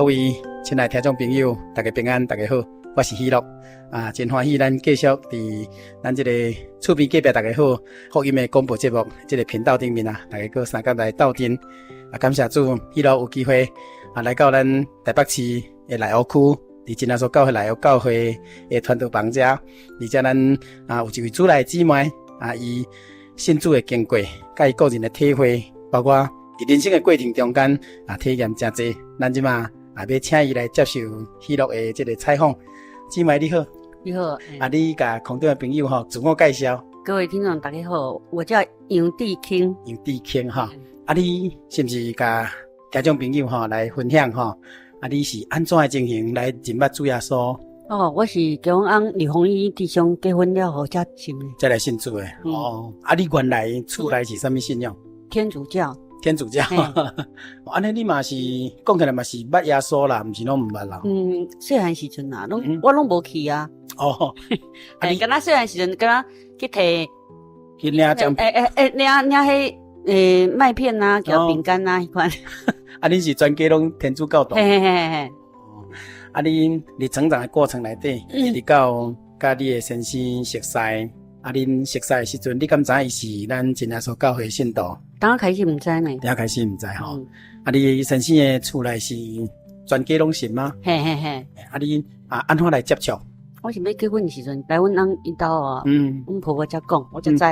各位親愛聽眾朋友，大家平安，大家好，我是喜樂啊，真歡喜咱繼續佇咱這個厝邊隔壁大家好福音的廣播節目這個頻道頂面啊，大家閣相共來鬥陣啊，感謝主，喜樂有機會啊來到咱台北市的內湖區，佇真耶穌教會內湖教會的傳道房遮，而且咱啊有一位主內姊妹啊，伊信主的經過，佮伊個人的體會，包括佇人生的過程中間啊，體驗誠濟。咱這馬啊，欲請伊來接受喜樂的這個採訪。姊妹你好，你好，啊，你共空中的朋友吼自我介紹。各位聽眾大家好，我叫楊志清。楊志清吼，啊，你是毋是共聽眾朋友吼來分享吼？啊，你是按怎的情形來認捌主耶穌？哦，我是佮阮翁李宏一弟兄結婚了後才信的，才來信主的。哦，啊，你原來厝內是啥物信仰？天主教。天主教，按呢你嘛是講起來嘛是捌耶穌啦，毋是攏毋捌啦。嗯，細漢時陣啊，攏我攏無去啊。哦，欸，敢若細漢時陣，敢若去提去領獎，欸欸欸，領領彼麥片啊，夾餅乾啊彼款。啊，恁是全家攏天主教徒？嘿嘿嘿嘿。啊，恁佇成長的過程內底，一直到佮你的先生熟似，啊，恁熟似的時陣，你敢知影伊是咱真耶穌教會信徒？當開始毋知呢。當開始毋知吼。啊，你先生的厝內是全家攏信嗎？嘿嘿嘿。啊，你啊，按怎來接觸？我是欲結婚的時陣來阮翁𪜶兜啊，阮婆婆才講，我才知。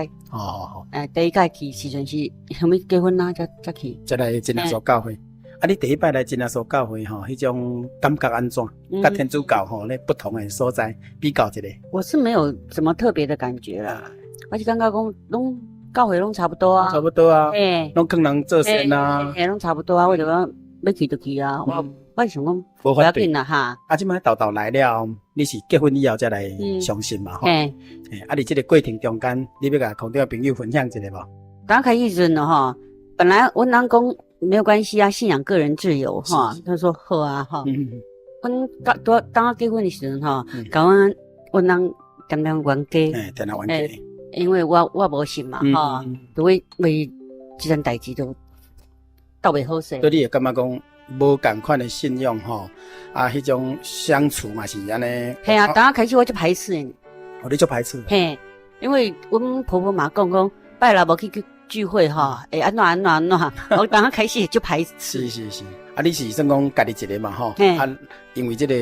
欸，第一擺去時陣是啥物結婚啊，才去。才來真耶穌教會。啊，你第一擺來真耶穌教會吼，彼種感覺按怎？佮天主教吼，咧不同的所在比較一下。我是沒有什麼特別的感覺啦，我是感覺講攏教會攏差不多啊。差不多啊。攏勸人做善啊。嘿，攏差不多啊，我就講欲去就去啊，我想講無要緊啦哈。啊，這擺沓沓來了，你是結婚以後才來相信嘛？吼。嘿。啊，佇這個過程中間，你欲共空中的朋友分享一下無？剛開始時陣吼，本來阮翁講沒有關係啊，信仰個人自由哈。他說好啊哈。阮當當我結婚的時陣吼，共阮阮翁恬恬冤家。欸，恬恬冤家。因為我無信嘛吼，就為為這件代誌就鬥袂好勢。所以你會感覺講無仝款的信仰吼，啊，彼種相處嘛是按呢。嘿啊，當開始我就排斥。哦，你足排斥。嘿，因為阮婆婆嘛講講，拜六無去去聚會吼，會按怎按怎按怎，我當開始就排斥。是是是，啊，你是算講家己一個嘛吼？啊，因為這個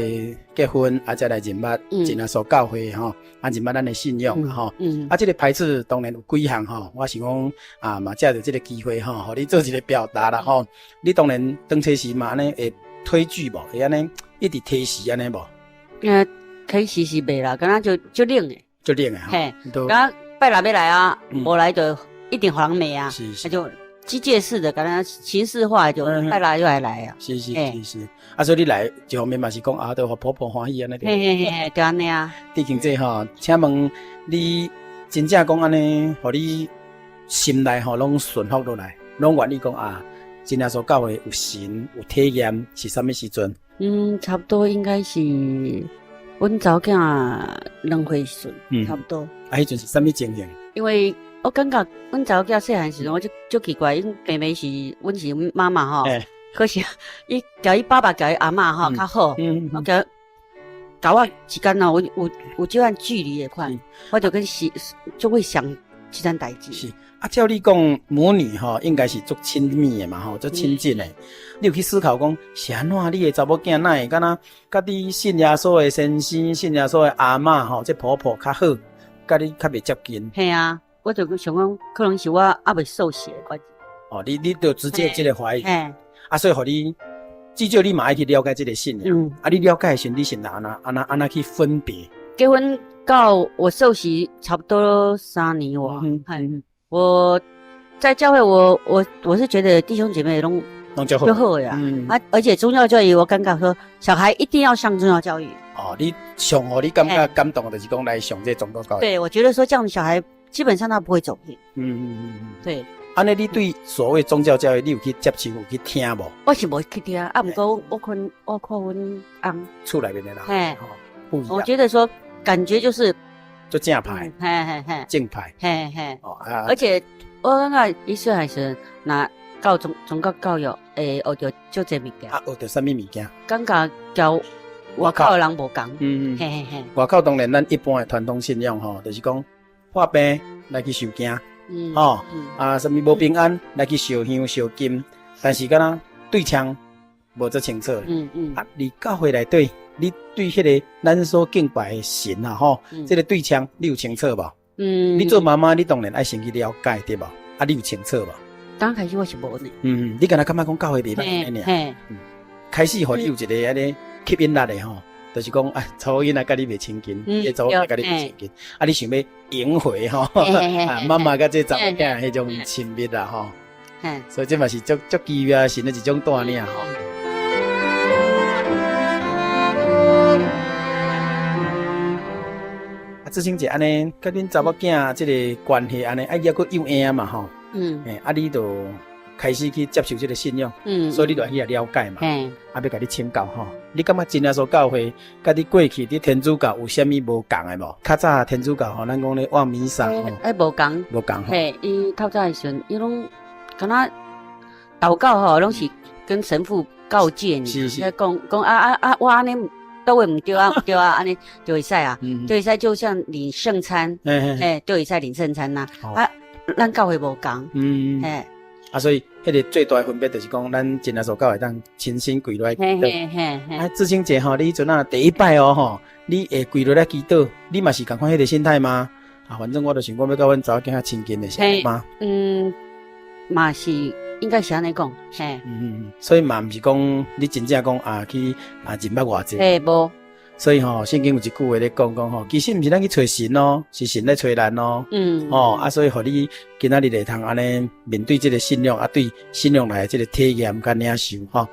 結婚啊，才來認捌真耶穌教會吼，啊，認捌咱的信仰吼。啊，這個排斥當然有幾項吼，我想講啊，嘛藉著這個機會吼，予你做一個表達啦吼。你當然當初時嘛按呢會推拒無？會按呢一直推辭按呢無？推辭是袂啦，敢若就足冷的。足冷的吼。嘿，敢若拜六欲來啊，無來就一定予人罵啊，那就機械式的，敢若形式化就拜六就愛來啊。是是是是，啊，所以你來一方面嘛是講啊，著予婆婆歡喜按呢。嘿嘿嘿，就按呢啊。志清姐吼，請問你真正講按呢，予你心內吼攏順服落來，攏願意講啊，真耶穌教會有神有體驗是啥物時陣？嗯，差不多應該是阮查某囝2歲時陣，差不多。啊，彼陣是啥物情形？因為我感覺阮查某囝細漢時陣，我就足奇怪，𪜶明明是阮是阮媽媽吼，可是伊共伊爸爸共伊阿嬤吼較好，我共共我之間哦，有這款距離的款，我就跟是就會想這件代誌。是啊，照你講母女吼，應該是足親密的嘛吼，足親近的。你有去思考講是按怎你的查某囝哪會敢若佮你信耶穌的先生、信耶穌的阿嬤吼，這婆婆較好，佮你較袂接近？嘿啊。我就想講，可能是我猶未受洗的關係。哦，你就直接這個懷疑。啊，所以予你至少你嘛愛去了解這個信仰。啊，你了解的時陣，你是按怎按怎按怎去分別？結婚到我受洗差不多3年哇。我在教會我是覺得弟兄姐妹攏攏足好，足好呀。啊，而且宗教教育，我感覺說小孩一定要上宗教教育。哦，你上予你感覺感動的就是講來上這宗教教育。對，我覺得說這樣的小孩基本上他不會走偏。對。按呢，你對所謂宗教教育，你有去接觸，有去聽無？我是無去聽，啊，毋過我看阮翁厝內面的人，嘿，我覺得說感覺就是足正派，嘿嘿嘿，正派，嘿嘿，哦啊，而且我感覺伊細漢時，若教宗教教育會學著足濟物件。啊，學著啥物物件？感覺佮外口的人無仝。嘿嘿嘿。外口當然咱一般的傳統信仰吼，就是講破病來去受驚，吼，啊，啥物無平安來去燒香燒金，但是敢若對象無遮清楚。啊，佇教會內底，你對彼个咱所敬拜的神啊，吼，這个對象你有清楚無？你做媽媽，你當然愛先去了解，對無？啊，你有清楚無？剛開始我是無呢。嗯，你敢若感覺講教會袂歹按呢爾。開始予你有一个按呢吸引力的吼，就是講啊，查某囡仔佮你袂親近，彼个查某囡仔佮你袂親近，啊，你想欲贏回吼，啊，媽媽佮這查某囝彼種親密啦吼。所以這嘛是足足奇妙神的一種帶領吼。啊，志清姐按呢，佮恁查某囝這个關係按呢，啊，伊猶閣幼嬰嘛吼。啊，你就開始去接受這个信仰，所以你就愛去了解嘛，啊，欲共你請教吼，你感覺真耶穌教會佮你過去佇天主教有啥物無仝的無？較早天主教吼，咱講咧望彌撒吼，欸，無仝，無仝吼。嘿，伊透早的時陣，伊攏敢若禱告吼，攏是跟神父告誡你，講講啊啊啊，我按呢佗位毋對啊，毋對啊，按呢就會使啊，就會使就像領聖餐，嘿，就會使領聖餐啦，啊。咱教會無仝，嘿，啊，所以彼个最大的分別就是講，咱真耶穌教會當親身跪落來祈禱。嘿嘿嘿。啊，志清姐吼，你彼陣啊第一擺哦吼，你會跪落來祈禱，你嘛是仝款彼个心態嗎？啊，反正我就想講欲佮阮查某囝較親近的是嗎？嗯，嘛是應該是按呢講，嘿。所以嘛毋是講你真正講啊去啊認捌偌濟。嘿，無。所以吼，聖經有一句話咧講講吼，其實毋是咱去揣神哦，是神咧揣咱哦。吼啊，所以予你今仔日會通按呢面對這个信仰啊，對信仰來的這个體驗佮領受吼。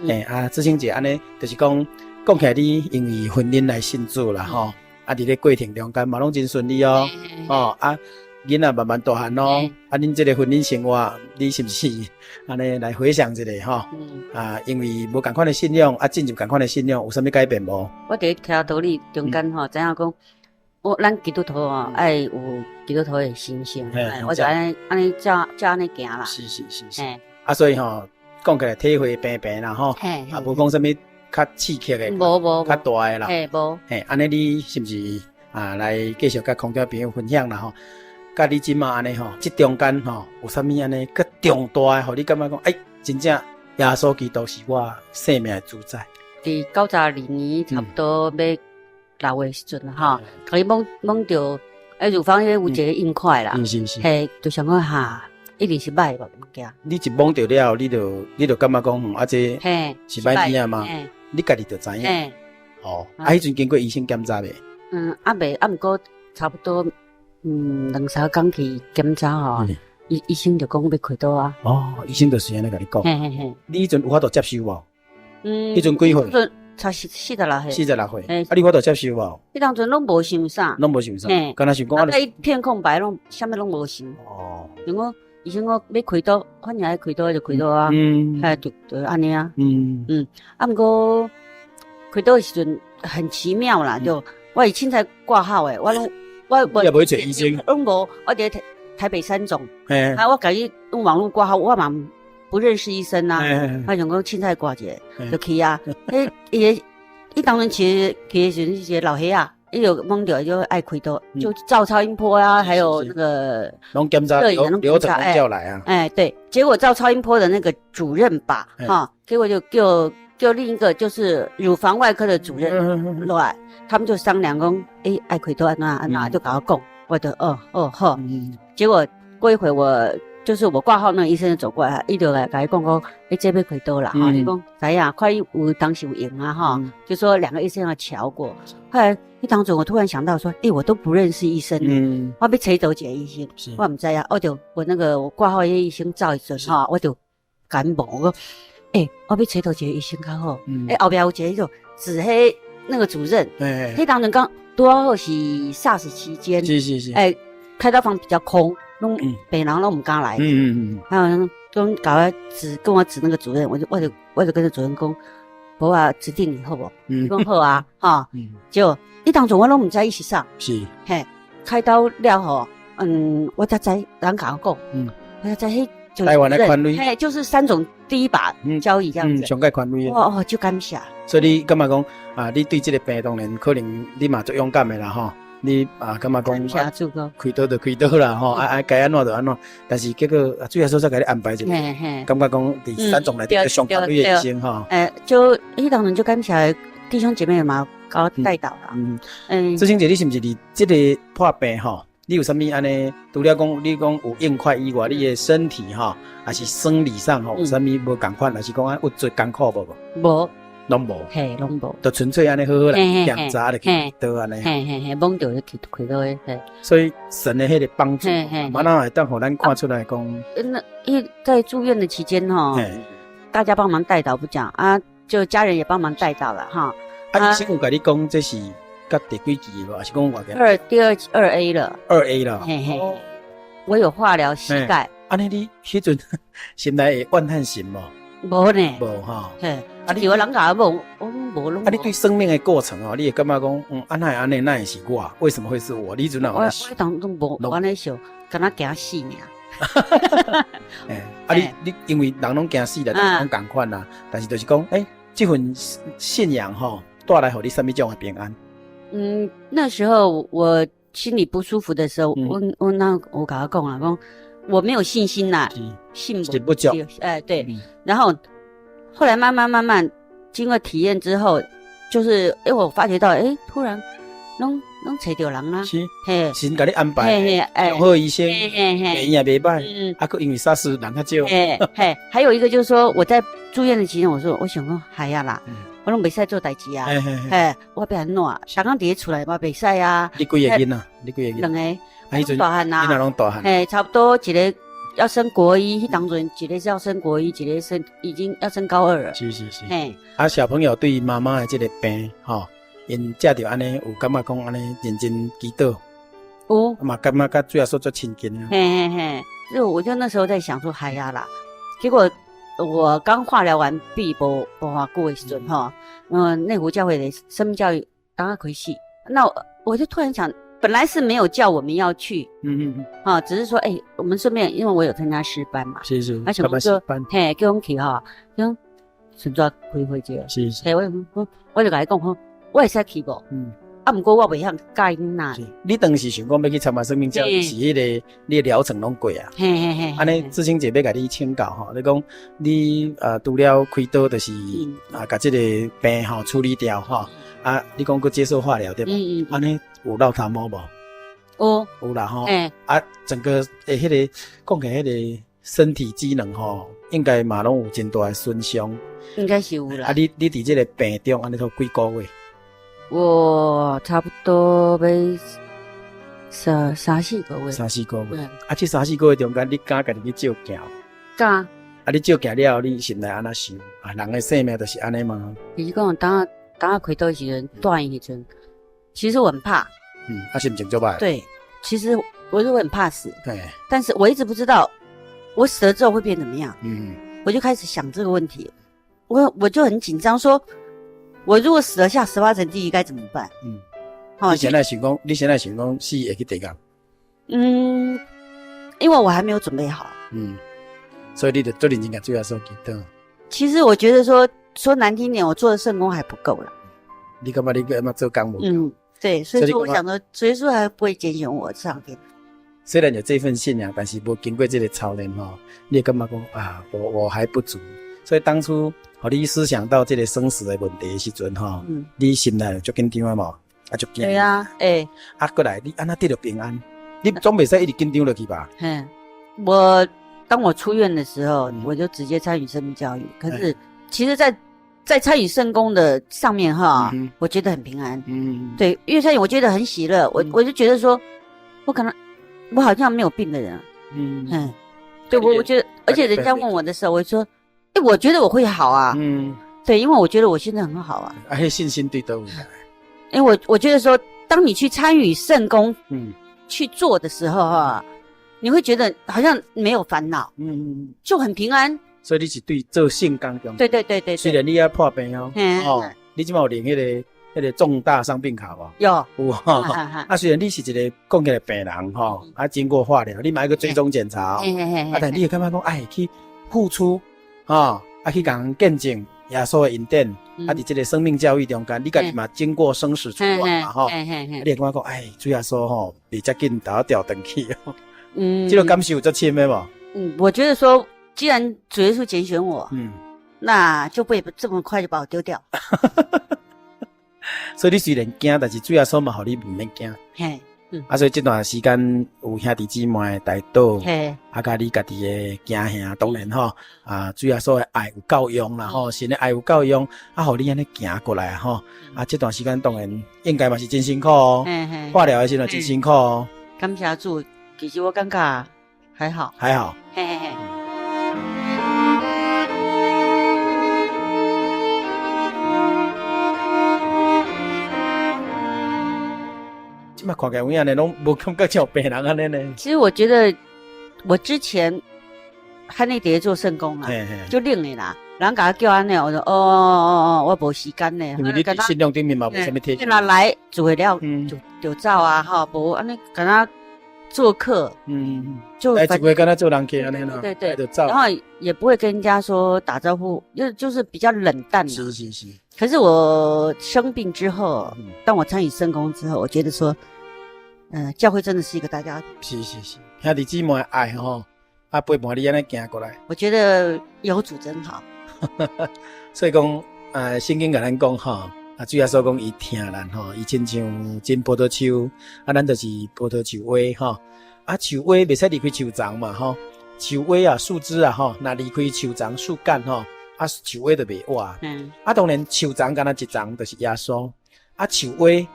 欸，啊，志清姐按呢，就是講講起來，你因為婚姻來信主啦吼，啊，佇咧過程中間嘛攏真順利哦。吼啊。囡仔慢慢大漢咯，啊，恁這个婚姻生活，你是毋是按呢來回想一下吼？啊，因為無仝款的信仰，啊，進入仝款的信仰，有啥物改變無？我佇咧聽道理中間吼，知影講，我咱基督徒吼，愛有基督徒的心性，我就按呢按呢照照按呢行啦。是是是是。啊，所以吼，講起來體會平平啦吼，啊，無講啥物較刺激的，無無較大的啦。嘿，無。嘿，按呢你是毋是啊來繼續佮空中朋友分享啦吼？佮你這馬按呢吼，這中間吼有啥物按呢閣重大的，予你感覺講，欸，真正耶穌基督是我生命的主宰。佇92年差不多欲6月時陣吼，共伊摸摸著，欸，乳房彼有一个硬塊啦，嘿，就想講哈，一定是歹的物件。你一摸著了，你就感覺講，啊，這是歹物件嗎？你家己就知影。哦，啊，彼陣經過醫生檢查未？嗯，啊未，啊毋過差不多。嗯，兩三工去檢查吼，醫生就講欲開刀啊。哦，醫生就是按呢共你講。嘿嘿嘿。你彼陣有法度接受無？嗯。彼陣幾歲？才46歲。46歲。啊，你有法度接受無？彼當陣攏無想啥。攏無想啥。嘿。敢若想講啊。一片空白，攏啥物攏無想。哦。想講醫生講欲開刀，反正愛開刀就開刀啊。嘿，就按呢啊。啊，毋過開刀的時陣很奇妙啦，就我是凊彩掛號的，我攏。我你也無去揣醫生？攏無，我佇台台北三總。啊，我共伊用網路掛號，我嘛不認識醫生啊。我想講凊彩掛一个就去啊。彼伊个伊當陣其實去的時陣是一個老歲仔，伊就摸著就愛開刀，就照超音波啊，還有那個攏檢查流程攏照來啊。哎，對，結果照超音波的那個主任吧，哈，結果就叫另一個就是乳房外科的主任來，他們就商量講，欸，愛開刀按怎按怎，就共我講，我就哦哦好。結果過一會我就是我掛號那個醫生就走過來，伊就來共伊講講，欸，這欲開刀啦，哈，伊講知影，看伊有當時有閒啊，哈，就說兩個醫生要喬過。後來彼當陣我突然想到說，欸，我都不認識醫生，我欲揣佗一个醫生，我毋知影，我就我那個我掛號彼個醫生走的時陣，哈，我就共伊問我講。欸，我欲揣佗一個醫生較好。欸，後壁有一个指彼那個主任，彼當陣剛拄好是 SARS 期間，欸，開刀房比較空，攏病人攏毋敢來。還有講共我指跟我指那個主任，我就跟著主任講，無啊，指定你好無？伊講好啊，哈。就彼當陣我攏毋知伊是啥。嘿，開刀了後，嗯，我才知人共我講，我才知彼。台灣的權威，嘿，就是三種第一把交椅這樣子，上蓋權威。哦哦，就感謝。所以你感覺講啊，你對這個病當然可能你嘛足勇敢的啦吼，你啊感覺講開刀就開刀啦吼，啊啊該按怎就按怎，但是結果主耶穌才共你安排一個，感覺講佇三種內底上權威的醫生吼。欸，就彼當陣就感謝弟兄姐妹嘛，共我代禱啦。嗯，志清姐，你是毋是佇這個破病吼？你有啥物按呢？除了講你講有硬塊以外，你的身體吼，抑是生理上吼，有啥物無仝款，抑是講按有做艱苦無？無，攏無，嘿，攏無，就純粹按呢好好來檢查就去開刀按呢。嘿嘿嘿，摸著就去開刀的。嘿。所以神的彼個幫助，嘛哪會當予咱看出來講。那因為在住院的期間吼，大家幫忙代禱不講啊，就家人也幫忙代禱了哈。啊，醫生有共你講這是佮第幾期無？抑是講偌濟？二第二2A 了。2A 了。嘿嘿，我有化療膝蓋。按呢你彼陣心內會怨嘆神無？無呢。無吼。嘿，啊你有人共我講，我無攏。啊，你對生命的過程哦，你會感覺講，啊哪會按呢，哪會是我？為什麼會是我？你彼陣我我當中無按呢想，敢若驚死爾。欸，啊你你因為人攏驚死啦，攏仝款啦，但是就是講，欸，這份信仰吼，帶來予你啥物種的平安？嗯，那時候我心裡不舒服的時候，我我那我共他講啊，講我沒有信心啦，信不足，哎對，然後後來慢慢慢慢經過體驗之後，就是哎我發覺到哎突然攏攏揣著人啊，是，嘿，神共你安排，上好醫生，病也袂䆀，啊，閣因為啥事人較少，嘿嘿，還有一個就是說我在住院的期間，我說我想講哎呀啦。我攏袂使做代誌啊，嘿，我欲按怎？逐工佇咧厝內嘛袂使啊。你幾個囡仔？你幾個囡仔？兩個。啊，彼陣大漢啊，囡仔攏大漢。嘿，差不多一個要升國一，彼當陣一個是要升國一，一個升已經要升高二了。是是是。嘿，啊，小朋友對媽媽的這個病，吼，𪜶藉著按呢有感覺講按呢認真祈禱。有。嘛感覺佮主耶穌足親近。嘿嘿嘿，就我就那時候在想說，哎呀啦，結果。我剛化療完畢，無無偌久的時陣吼，嗯，內湖教會的生命教育剛剛開始，那我就突然想，本來是沒有叫我們要去，啊，只是說，欸，我們順便，因為我有參加詩班嘛，而且我說，嘿，叫阮去吼，講順續開會者，嘿，我我我就共伊講，吼，我會使去無？啊，毋過我袂曉教𪜶仔。你當時想講欲去參加生命教育，是彼個你的療程攏過啊？嘿嘿嘿。按呢，志清姐欲共你請教吼，你講你啊，除了開刀就是啊，共這個病吼處理掉吼，啊，你講閣接受化療對無？按呢有落頭毛無？有。有啦吼。啊，整個的彼個講起來彼個身體機能吼，應該嘛攏有真大的損傷。應該是有啦。啊，你你佇這個病中按呢都幾個月？我差不多欲三三四個月，三四個月。啊，這三四個月中間，你敢家己去照鏡？敢。啊，你照鏡了後，你心內按怎想？啊，人的生命就是按呢嗎？其實講當當開刀時陣，住院時陣，其實我很怕。嗯，啊，心情足䆀。對，其實我是會很怕死。對。但是我一直不知道我死了之後會變怎麼樣。我就開始想這個問題，我就很緊張，說。我如果死了下十八層地獄該怎麼辦？嗯，你現在想講，你現在想講死會去地獄？嗯，因為我還沒有準備好。嗯，所以你就足認真共主耶穌祈禱。其實我覺得說說難聽點，我做的聖工還不夠啦。你感覺你感覺做工無夠？嗯，對，所以說我想說，主耶穌還不會揀選我上天。雖然有這份信仰，但是無經過這個操練吼，你會感覺講啊，我我還不足。所以當初，予你思想到這個生死的問題的時陣吼，你心內足緊張的無？啊，足驚。對啊，欸。啊，過來，你按怎得著平安？你總袂使一直緊張落去吧？嘿，我當我出院的時候，我就直接參與生命教育。可是，其實在，在參與聖工的上面哈，我覺得很平安。對，因為參與我覺得很喜樂。我我就覺得說，我可能我好像沒有病的人。嗯，對我我覺得，而且人家問我的時候，我說。欸，我覺得我會好啊。嗯，對，因為我覺得我現在很好啊。啊，彼信心佇佗位來？因為我我覺得說，當你去參與聖工，去做的時候哈，你會覺得好像沒有煩惱，就很平安。所以你是對做聖工中，對對對對。雖然你猶破病哦，哦，你這擺有練彼個彼个重大傷病卡無？有。有吼。啊，雖然你是一个講起來病人吼，啊，經過化療，你嘛愛閣追蹤檢查哦。啊，但你會感覺講，愛去付出，吼，啊，去共人見證耶穌的恩典，啊，佇這个生命教育中間，你家己嘛經過生死存亡嘛，吼，你會感覺講，哎，主耶穌吼，袂遮緊共我調轉去。這個感受有足深的無？嗯，我覺得說，既然主耶穌揀選我，那就不會這麼快就把我丟掉。所以你雖然驚，但是主耶穌嘛，予你毋免驚。嘿，啊，所以這段時間有兄弟姊妹代禱，嘿，啊，佮你家己的行行，當然吼，啊，主耶穌的愛有夠用啦，吼，神的愛有夠用，啊，予你按呢行過來吼，啊，這段時間當然應該嘛是真辛苦哦，化療的時陣真辛苦哦。感謝主，其實我感覺還好，還好。嘿嘿嘿。這馬看起來有影呢，攏無感覺像病人按呢呢。其實我覺得，我之前還佇咧做聖工啊，就冷的啦，人共我叫按呢，我說哦哦哦，我無時間呢。因為你信仰頂面嘛無啥物體。若來做了就走啊，吼，無按呢，敢若做客，就來一回敢若做人客按呢啦，對對，然後也不會跟人家說打招呼，就是比較冷淡。是是是。可是我生病之後，當我參與聖工之後，我覺得說，教會真的是一個大家庭。是是是，兄弟姊妹的愛吼，啊陪伴你按呢行過來。我覺得有主真好。所以講，聖經共咱講吼，啊，主耶穌講伊疼咱吼，伊親像真葡萄樹，啊，咱就是葡萄樹芽吼，啊，樹芽袂使離開樹叢嘛吼，樹芽啊，樹枝啊吼，若離開樹叢樹幹吼，啊，樹芽就袂活。啊，當然樹叢敢若一叢就是耶穌，啊，樹芽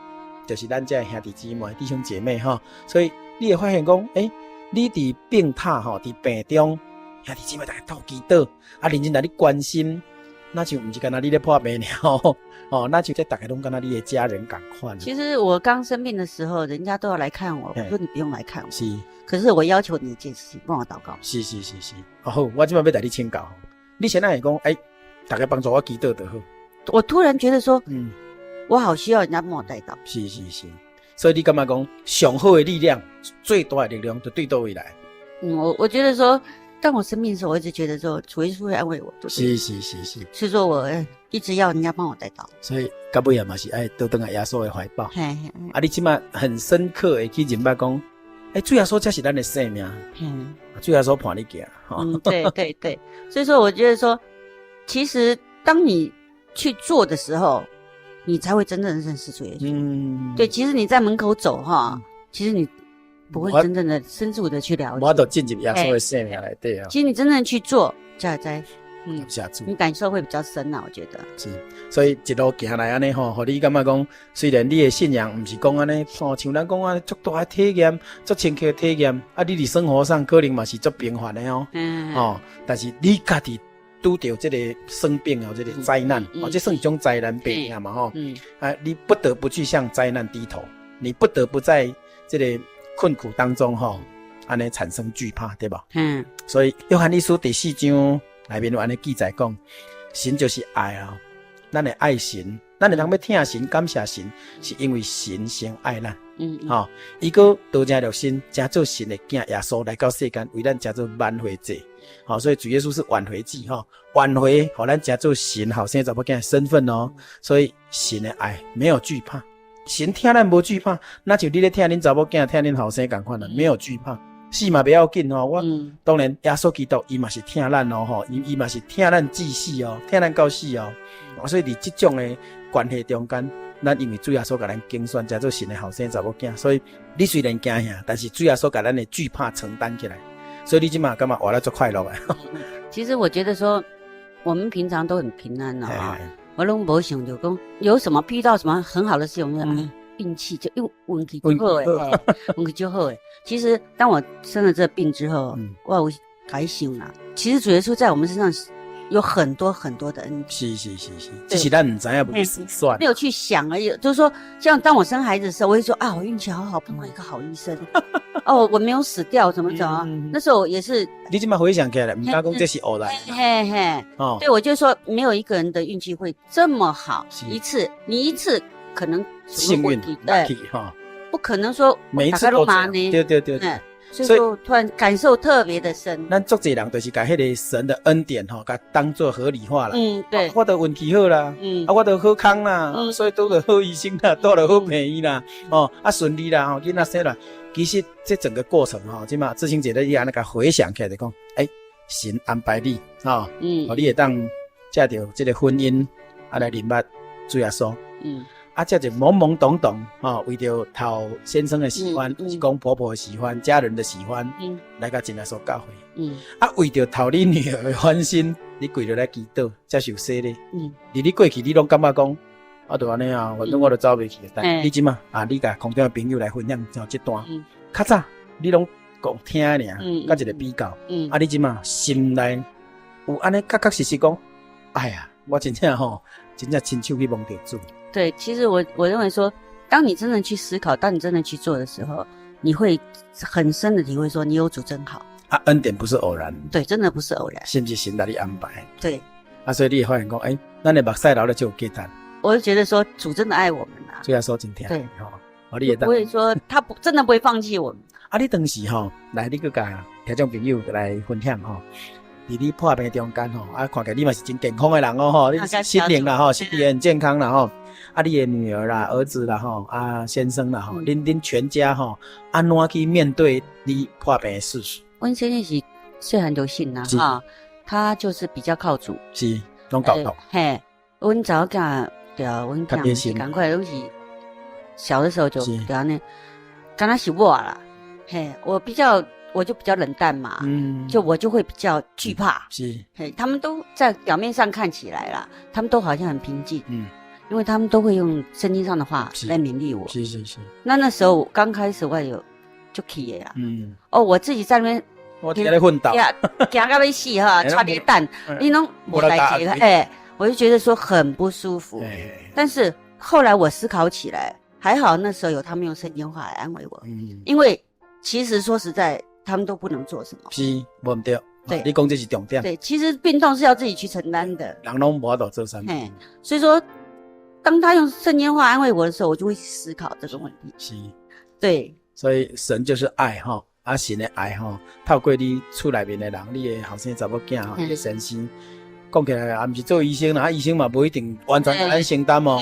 就是咱這兄弟姊妹、弟兄姐妹吼，所以你會發現講，欸，你佇病榻吼，佇病中，兄弟姊妹逐家鬥祈禱，啊，認真來你關心，若像毋是干焦你咧破病爾，哦，若像這逐家攏敢若你的家人仝款。其實我剛生病的時候，人家都要來看我，我說你不用來看我。是。可是我要求你一件事情，幫我禱告。是是是是。好，我這擺欲共你請教，你先來講，欸，逐家幫助我祈禱就好。我突然覺得說，我好需要人家幫我代禱。是是是，所以你感覺講上好的力量，最大的力量，就對佗位來？嗯，我覺得說，當我生病的時候，我一直覺得說，主耶穌會安慰我。是是是是。所以說我一直要人家幫我代禱。所以到尾啊嘛是愛倒轉來耶穌的懷抱。嘿嘿。啊，你這馬很深刻的去認捌講，欸，主耶穌才是咱的生命。主耶穌伴你行。嗯，對對對。所以說，我覺得說，其實當你去做的時候，你才會真正認識主耶穌。對，其實你在門口走哈，其實你不會真正的深入的去了解。無法度進入耶穌的生命內底啊。其實你真正去做，才會知，謝主。你感受會比較深啊，我覺得。是，所以一路行來按呢吼，予你感覺講，雖然你的信仰毋是講按呢，哦，像咱講按呢足大的體驗，足深刻的體驗，啊，你佇生活上可能嘛是足平凡的哦，哦，但是你家己拄著這個生病啊，這個災難，哦，這算一種災難病嘛吼，啊，你不得不去向災難低頭，你不得不在這個困苦當中吼，按呢產生懼怕，對無？所以約翰一書第四章內面有按呢記載講，神就是愛啊，咱會愛神，咱會通欲疼神、感謝神，是因為神先愛咱。吼，伊閣道成肉身，成做神的囝耶穌來到世間，為咱成做挽回祭。吼，所以主耶穌是挽回祭，吼，挽回，予咱成做神後生查某囝的身份哦。所以神的愛沒有懼怕，神疼咱無懼怕，若像你咧疼恁查某囝、疼恁後生仝款啦，沒有懼怕，死嘛袂要緊吼。我當然耶穌基督伊嘛是疼咱哦，吼，伊嘛是疼咱至死哦，疼咱到死哦。所以佇這種的關係中間，咱因為主耶穌共咱揀選，成做神的後生查某囝，所以你雖然驚嚇，但是主耶穌共咱的懼怕承擔起來，所以你這馬感覺活得足快樂的。其實我覺得說，我們平常都很平安啦，我攏無想著講有什麼遇到什麼很好的事情，我們運氣就用運氣就好誒，運氣就好誒。其實當我生了這個病之後，我有開想啦。其實主耶穌在我們身上有很多很多的恩典。是是是是，只是咱毋知影，無算。沒有去想而已。就是說，像當我生孩子的時候，我會說啊，我運氣好好，碰到一個好醫生。哦，我沒有死掉，怎麼怎麼？那時候也是。你這馬回想起來，毋敢講這是偶然。嘿嘿。哦。對，我就說沒有一個人的運氣會這麼好。一次，你一次可能幸運對，不可能說每一次都這樣，對對對，所以說突然感受特別的深。咱足濟人就是共彼个神的恩典吼，共當做合理化啦。我都運氣好啦，啊，我都好康啦，所以拄著好醫生啦，拄著好病院啦，哦，啊順利啦，吼，囡仔生啦。其實這整個過程吼，這馬志清姐咧伊按呢共回想起來就講，欸，神安排你，吼，予你會當藉著這個婚姻啊來認捌主耶穌。啊，這就懵懵懂懂，吼，為著討先生的喜歡，是講婆婆的喜歡，家人的喜歡，來共真耶穌教會。啊，為著討你女兒的歡心，你跪落來祈禱，接受洗禮。佇你過去，你攏感覺講，啊，就按呢啊，反正我都走袂去。但你這馬啊，你共空中的朋友來分享這段，較早你攏講聽爾，佮一個比較。啊，你這馬心內有按呢確確實實講，哎呀，我真正吼，真正親手去摸著主。對，其實我認為說，當你真正去思考，當你真的去做的時候，你會很深的體會說，你有主真好。啊，恩典不是偶然。對，真的不是偶然。是毋是神來你安排？對。啊，所以你會發現講，欸，咱的目屎流了就有價值。我就覺得說，主真的愛我們啊。主耶穌真疼。對。哦，你會不會說他不真的不會放棄我們。啊，你當時吼，來你閣共聽眾朋友來分享吼。佇你破病中間吼，啊，看起來你嘛是真健康的人哦吼，你心靈啦吼，身體也很健康啦吼。啊，你的女兒啦、兒子啦吼，啊，先生啦吼，恁全家吼，按怎去面對你破病的事實？阮先生是細漢就信啦，哈，他就是比較靠主，是，攏教導。嘿，阮查某囝對啊，阮囝是仝款，攏是小的時候就對按呢，敢若是我啦，嘿，我比較。我就比較冷淡嘛，就我就會比較懼怕。嘿，他們都在表面上看起來啦，他們都好像很平靜，因為他們都會用聖經上的話來勉勵我。那時候剛開始我有就氣的啦，哦，我自己在那邊，我佇咧奮鬥，驚到欲死哈，差點蛋，你攏無代誌，欸，我就覺得說很不舒服。但是後來我思考起來，還好那時候有他們用聖經話來安慰我，因為其實說實在。他們都不能做什麼，是，無毋對。對，你講這是重點。對，其實病痛是要自己去承擔的。人攏無法度做啥物。嘿，所以說，當他用聖經話安慰我的時候，我就會思考這個問題。對。所以神就是愛吼，啊神的愛吼，透過你厝內面的人，你的後生查某囝吼，你的先生，講起來也毋是做醫生啦，啊醫生嘛無一定完全共咱承擔哦。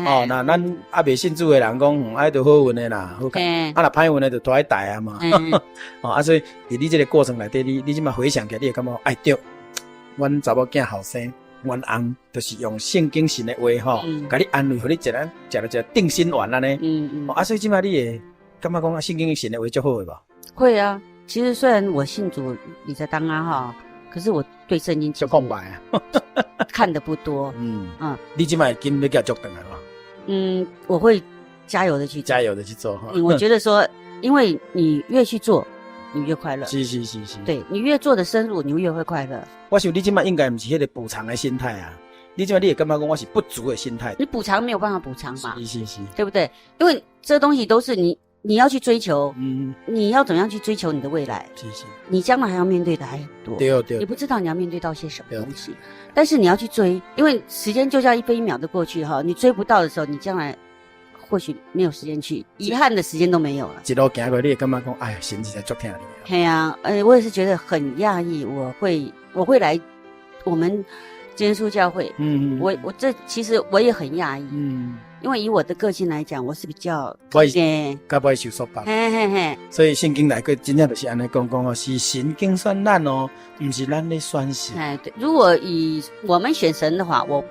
哦，那咱猶未信主的人講，啊，就好運的啦，好啊，若歹運的就拖去帶啊嘛。哦，啊，所以佇你這個過程內底，你這馬回想起來，你會感覺哎對，阮查某囝後生，阮翁就是用聖經神的話吼，共你安慰，予你一個食了一個定心丸按呢。啊，所以這馬你會感覺講啊，聖經神的話足好的無？會啊，其實雖然我信主你在當啊哈。可是我對聖經就空白啊，看得不多。你這馬會緊欲共捉轉來無？嗯，我會加油的去加油的去做哈。我覺得說，因為你越去做，你越快樂。對，你越做的深入，你越會快樂。我想你這馬應該毋是彼個補償的心態啊，你這馬你會感覺講我是不足的心態。你補償沒有辦法補償嘛？對不對？因為這東西都是你要去追求，你要怎麼樣去追求你的未來？你將來還要面對的還很多，你不知道你要面對到些什麼東西，但是你要去追，因為時間就像一分一秒的過去哈，你追不到的時候，你將來或許沒有時間去，遺憾的時間都沒有了。一路行過，你會感覺講，哎呀，神實在足疼你。嘿啊，我也是覺得很訝異，我會來我們真耶穌教會，我這其實我也很訝異，因為以我的個性來講，我是比較較不愛受束縛，嘿嘿嘿。所以聖經內底真正就是按呢講講哦，是神揀選咱哦，毋是咱咧選神。哎，對，如果以我們選神的話，我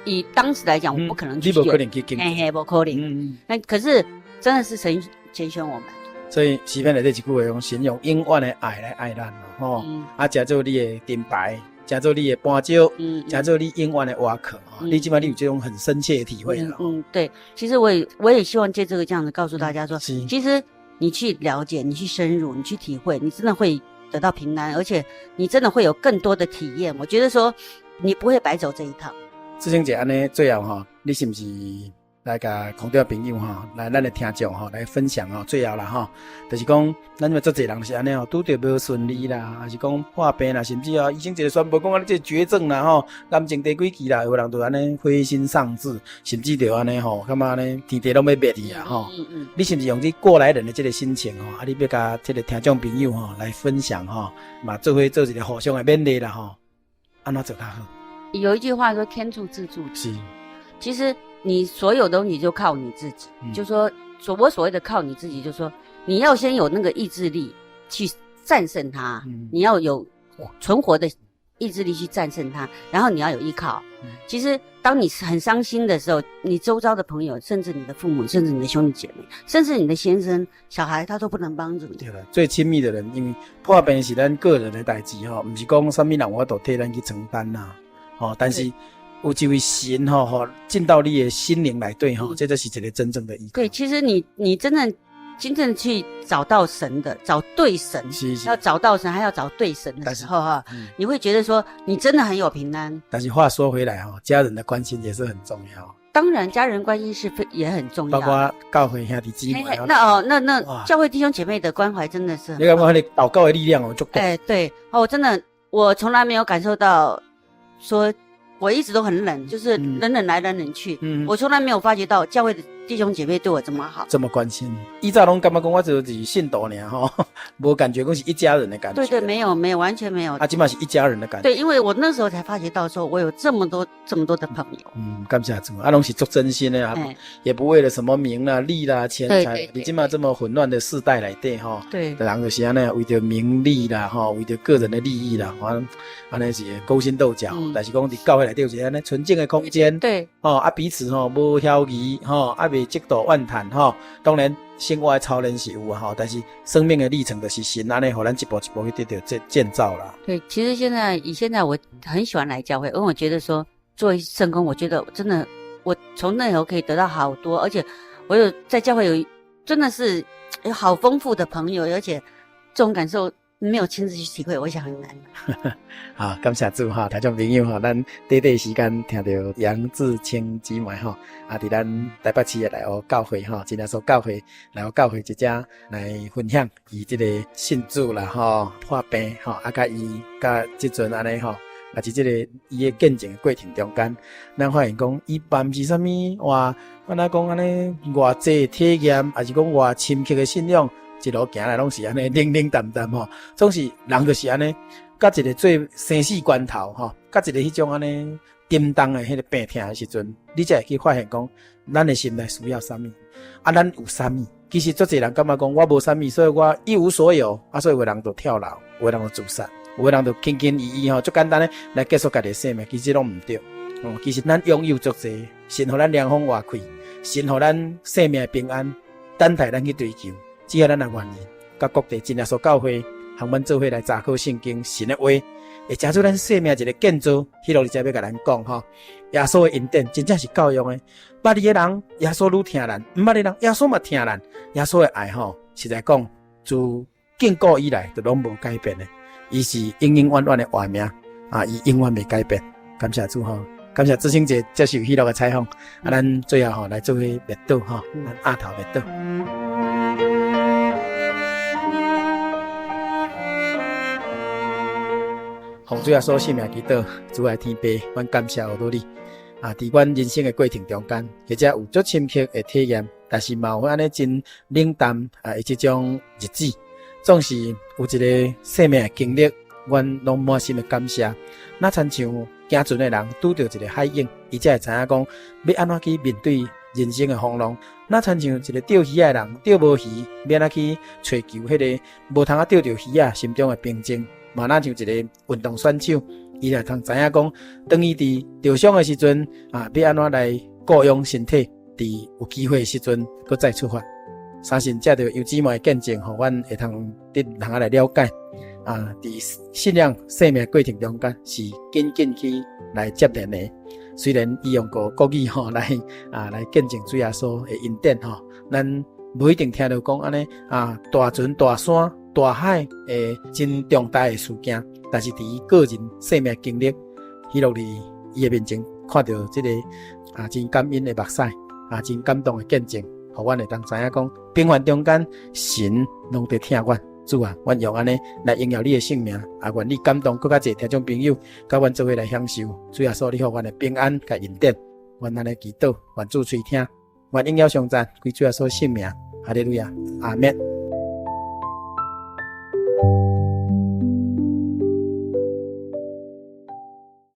以當時來講，我不可能去選，你無可能去揀，嘿嘿，無可能。那可是真的是神揀選我們。所以詩篇內底一句話講，神用永遠的愛來愛咱吼，啊，成做你的盾牌。成做你的絆腳，成做你永遠的倚靠。你這馬你有這種很深切的體會了。嗯，對，其實我也希望借這個這樣子告訴大家說，其實你去了解，你去深入，你去體會，你真的會得到平安，而且你真的會有更多的體驗。我覺得說，你不會白走這一趟。志清姐按呢，最後吼，你是毋是來共空中朋友吼，來咱的聽眾吼來分享吼，最後啦吼，就是講咱這足濟人是按呢吼，拄著無順利啦，抑是講破病啦，甚至啊醫生一个宣布講啊，你這絕症啦吼，癌症第幾期啦，有人就按呢灰心喪志，甚至就按呢吼，感覺按呢天地攏欲滅去啊吼。你是毋是用你過來人的這个心情吼，啊，你欲共這个聽眾朋友吼來分享吼，嘛做伙做一个互相的勉勵啦吼，按怎做較好？有一句話說天助自助者，其實。你所有東西就靠你自己，就說我所謂的靠你自己，就是說你要先有那個意志力去戰勝它，你要有存活的意志力去戰勝它，然後你要有依靠。其實當你很傷心的時候，你周遭的朋友，甚至你的父母，甚至你的兄弟姐妹，甚至你的先生、小孩，他都不能幫助你。對啦，最親密的人，因為破病是咱個人的代誌吼，毋是講啥物人有法度替咱去承擔啦。吼，但是。有一位神吼吼進到你的心靈內底吼，這就是一個真正的依靠。對，其實你真正去找到神的，找對神，要找到神，還要找對神的時候哈，你會覺得說你真的很有平安。但是話說回來哈，家人的關心也是很重要。當然，家人關心是非也很重要。包括教會兄弟姊妹。那哦，那教會弟兄姐妹的關懷真的是。你感覺你禱告的力量哦，足夠。哎，對，哦，真的，我從來沒有感受到說。我一直都很冷，就是冷冷來冷冷去。我從來沒有發覺到教會的弟兄姐妹對我這麼好，這麼關心。以前攏感覺講我就是信徒爾吼，無感覺講是一家人的感覺。對對，沒有沒有，完全沒有。啊，這馬是一家人的感覺。對，因為我那時候才發覺到，說我有這麼多這麼多的朋友。嗯，感謝主，啊，攏是足真心的啊，也不為了什麼名啦、利啦、錢財。你這馬這麼混亂的世代內底吼，人就是按呢，為著名利啦，吼，為著個人的利益啦，反正按呢是勾心鬥角。但是講佇教會內底有一個按呢純淨的空間，吼啊彼此吼無嫌疑，吼啊袂嫉妒怨嘆，吼。當然生活的操練是有吼，但是生命的歷程就是神按呢，予咱一步一步去得著建造啦。對，其實現在以現在我很喜歡來教會，因為我覺得說做聖工，我覺得真的我從那頭可以得到好多，而且我有在教會有真的是有好豐富的朋友，而且這種感受沒有親自去體會，我想很難。好，感謝主哈，聽眾朋友哈，咱短短時間聽著楊志清姊妹哈，啊，佇咱台北市的內湖教會哈，真耶穌教會內湖教會這遮來分享伊這個信主啦吼，破病吼，啊，佮伊佮這陣按呢吼，啊，佇這個伊的見證的過程中間，咱發現講伊嘛毋是啥物話，按怎講按呢偌濟體驗，抑是講偌深刻的信仰。一路行來攏是按呢冷冷淡淡吼，總是人就是按呢，佮一個做生死關頭吼，佮一個彼種按呢沉重的彼個病痛的時陣，你才會去發現講，咱的心內需要啥物，啊，咱有啥物？其實足濟人感覺講我無啥物，所以我一無所有，啊，所以有的人就跳樓，有的人就自殺，有的人就輕輕易易吼，足簡單的來結束家己的生命，其實攏毋對。哦，其實咱擁有足濟，神予咱涼風活氣，神予咱生命平安，等待咱去追求。只要咱若願意，佮各地真耶穌教會，和阮做伙來查考聖經神的話，會成做咱生命一個建造。彼落你才欲共咱講吼，耶穌的恩典真正是夠用的。捌伊的人，耶穌愈疼咱；毋捌的人，耶穌嘛疼咱。耶穌的愛吼，實在講自亙古以來就攏無改變的，伊是永永遠遠的活命啊！伊永遠袂改變。感謝主吼，感謝志清姐接受彼落的採訪。啊，咱最後吼來做伙默禱吼，咱額頭默禱。奉主耶穌聖名祈禱，主愛天父，阮感謝呵咾你。啊，佇阮人生的過程中間，或者有足深刻的體驗，但是嘛有按呢真冷淡啊的這種日子，總是有一個生命的經歷，阮攏滿心的感謝。若親像行船的人拄著一個海湧，伊才會知影講欲按怎去面對人生的風浪。若親像一個釣魚仔的人釣無魚，欲按怎去揣求彼个無通仔釣著魚仔心中的平靜。嘛若像一個運動選手，伊會通知影講，當伊佇受傷的時陣啊，欲按怎來顧養身體，佇有機會的時陣，閣再出發。相信藉著楊姊妹的見證，予阮會通得通仔來了解啊，佇信仰生命過程中間是緊緊去來接連的。雖然伊用過國語吼來啊來見證主耶穌的恩典吼，咱無一定聽著講按呢啊大船大山大海的真重大的事件，但是佇伊個人生命經歷，彼落佇伊的面前看著這个啊真感恩的目屎。啊，真感動的見證，予阮會當知影講，平凡中間神攏佇疼阮。主啊，阮用按呢來榮耀你的聖名，啊，願你感動閣較濟聽眾朋友，佮阮做伙來享受。主耶穌，你予阮的平安佮恩典，阮按呢祈禱，願主垂聽，願榮耀頌讚歸主耶穌聖名，哈利路亞，阿們。